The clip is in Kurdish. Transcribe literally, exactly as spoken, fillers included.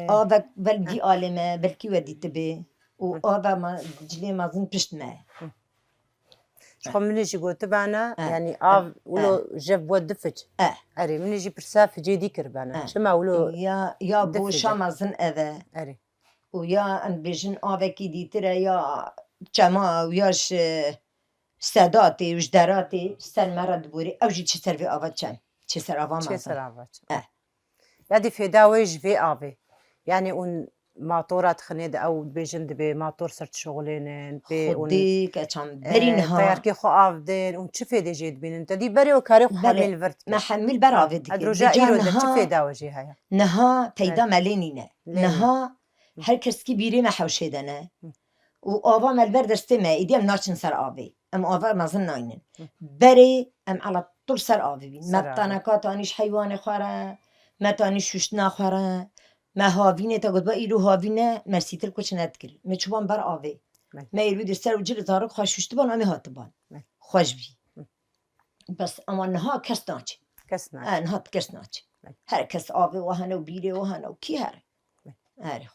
Avek belkî alê me, belkî we dîtibe. Û ava ma, cilê mezin pişt me. Ji xwe min jî gotibana, Eh, yanî eh, av wilo jev bo du fic. Eh. Erê, min jî pirsa ficê dî kiribana. Eh. Çima wilo Ya, ya du boşa fic. Mezin ev e. Erê. Û ya em bêjin avekî dîtir e, ya çema û ya ji sedatê û ji deratê ser me re diborî. Ew jî çi ser vê ava çem. Çi ser ava Çê mezin. Ser ava çi. Eh. Ya dî fêda wê ji vê avê. Yanî hûn matora dixinê de ew dibêjin dibê mator ser dişoxilênin, pê hûn, Xwedê keçan berî e, niha. teyarkê xwe av din, hûn çi fêdê jê dibînin? Te dî berê û karê xwe Belê. hemî li vir dikir. Me hemî li ber avê Ed dikin. roja Vêca îro de çi niha, fêda we jê heye? niha peyda Evet. me lê nîne. Lê Niha Hı. her keskî bîrê me hewşê de ne. Hı. Û ava me li ber destê me, êdî em naçin ser avê. Em ava mezin naynin. Hı. Berê em ala tur ser avê bîn. Ser Me avê. teneka tanî ji heywanê xwe re, me tanî şuştina xwe re, me havînê te got, ba îro havîne, me sîtil kuç nedikir. Me çiban ber avê. Belê. Me êrû di ser û cil zarok xwe şuştiban, em ê hatiban. Belê. Xweş bî. Hı. Bes ama niha kes naçe. Kes naçe. E, niha kes naçe. Belê. Her kes avê we hene û bîrê we hene û kî here. Belê. Erê xwe.